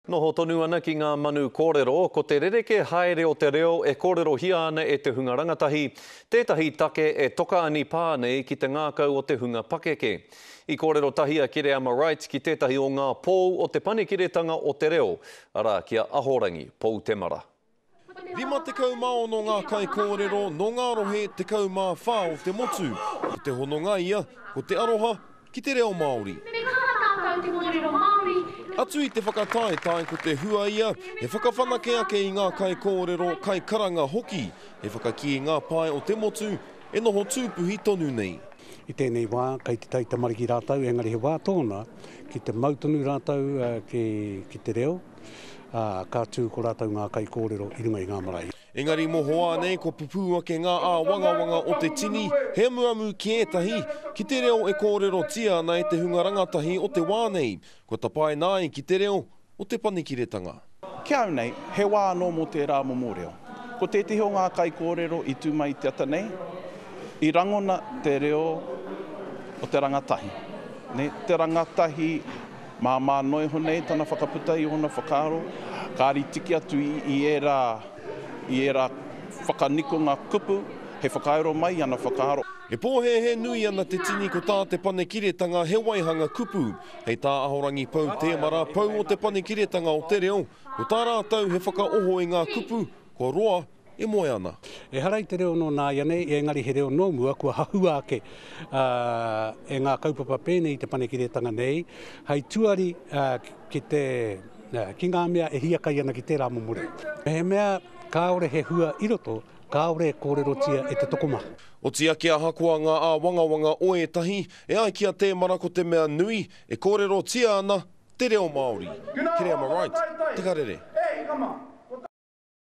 Noho tonu ana ki ngā manu kōrero, ko te rerekē haere o te reo e kōrerohia ana e te hunga rangatahi, tētahi take e toka anipā nei ki te ngākau o te hunga pakeke. I kōrero tahi a Kereama Wright ki tētahi o ngā pou o te panekiretanga o te reo, arā, ki a Ahorangi Pou Temara. 56 ngā kaikōrero nō ngā rohe 14 o te motu. Ko te hononga ia, ko te aroha ki te reo Māori. Me kaha tātou te kōrero Māori. Atu i te whakataetae ko te hua ia, he whakawhanake ake i ngā kaikōrero, kaikaranga hoki, he whakakī i ngā pae o te motu e noho tūpuhi tonu nei. I tēnei wā, kei te taitamariki rātou, engari he wā tōna ki te mau tonu rātou ki te reo. ā, ka tū ko rātou ngā kaikōrero i runga i ngā marae. Engari mohoā nei kua pupū ake ngā āwangawanga o te tini, he amuamu ki ētahi, ki te reo e kōrerotia ana e te hunga rangatahi o te wā nei, kua tapaina ai ki te reo o te panekiretanga. Ki a au nei, he wā anō mō tērā momo reo. Ko tētehi o ngā kaikōrero i tū mai i te ata nei, i rangona te reo o te rangatahi. Nē, te rangatahi Māmā noa iho nei tana whakaputa i ōna whakaaro, kāri tiki atu i ērā, i ērā whakanikonga kupu hei whakaero mai i ana whakaaro. E pōhēhē nui ana te tini ko tā te panekiretanga he waihanga kupu. Hei tā Ahorangi Pou Tēmara, pou o te panekiretanga o te reo, ko tā rātou he whakaoho i ngā kupu kua roa e moe ana. Ehara i te reo nō nāianei, engari he reo nō mua kua hahua ake e ngā kaupapa pēnei i te panekiretanga nei, hei tuari ki te, ki ngā mea e hiakai ana ki tērā momo reo. Mehemea kāore he hua i roto, kāore e kōrerotia e te tokomaha. Oti ake ahakoa ngā āwangawanga o ētahi, e ai ki a Tēmara ko te mea nui, e kōrerotia ana te reo Māori. Kereama Wright, Te Karere.